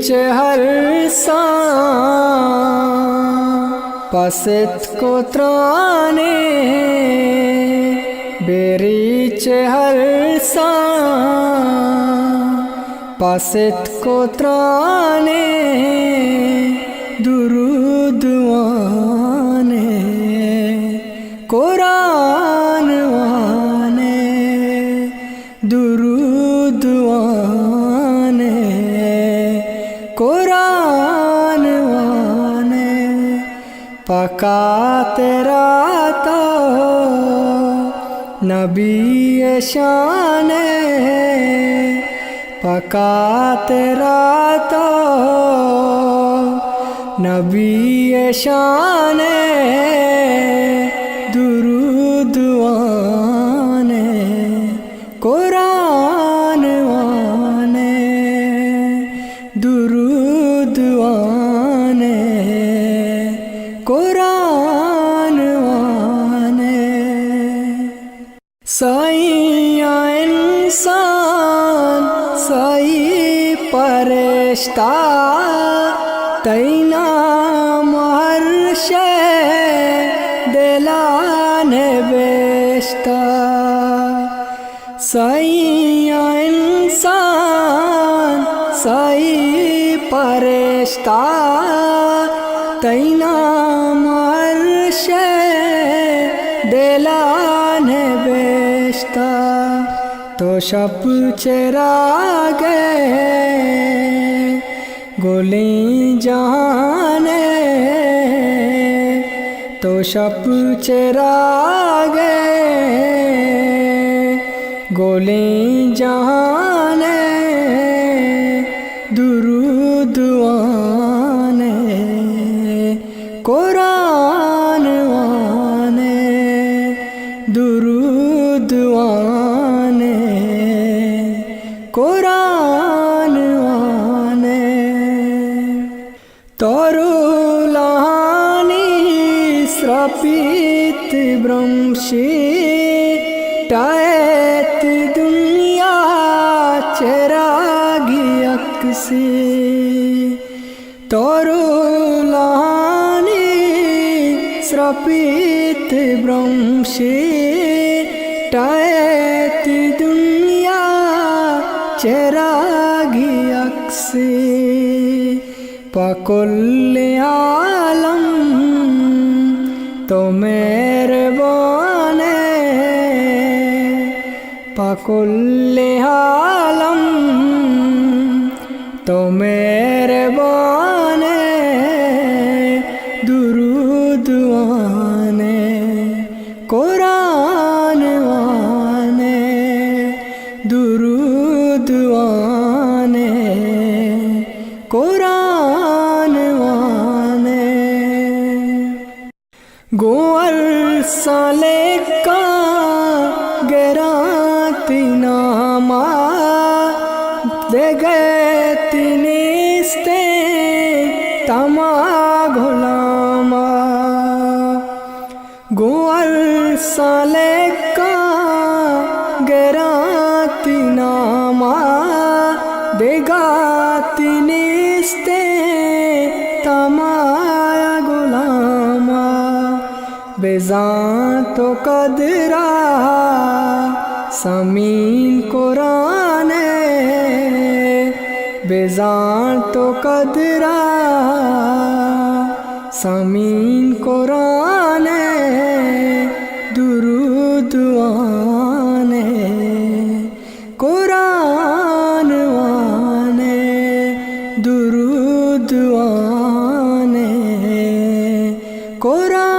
چہ ہر ساں پست کو ترانے، بیری چہ ہر ساں پست کو ترانے، درود وانے، قرآن وانے، درود وانے، قرآن وانے۔ پہ خاطرا تو نبی شانے، پہ خاطرا تو نبی شانے، درود وانے، قرآن وانے، درود وانے، قرآن وانے۔ سئیں انسان، سئیں پرشتہ، تئی نام ہر شے دلا نبشتہ۔ سئیں انسان، سئیں پرشتہ، تئی نام ہر شے دلا نبشتہ۔ تو شپ چراغ ئے گلیں جہان ئے، تو شپ چراغ ئے گلیں جہان ئے، درود وانے، قرآن وانے، درود وانے، قرآن وانے۔ تو رولانی سرپیت برمشی، ٹائت دنیا چراگی اکسی۔ تو رولانی سرپیت برمشی، ٹائت دنیا چراگی اکسی۔ پہ کل عالم تو مہربان ئے، پہ کل عالم تو مہربان ئے، درود وانے، قرآن وانے، درود وانے، قرآن وانے۔ گوں ارساں لیکاں گراں تئی ناما، دگہ تئی نیستیں تما غلاما۔ گوں ارساں لیکاں گراں تئی ناما، دگہ تئی نیستیں تما غلاما۔ بزاں تو قدرا سمین قرآن ئے، بزاں تو قدرا سمین قرآن ئے، درود وانے، قرآن وانے، درود وانے، قرآن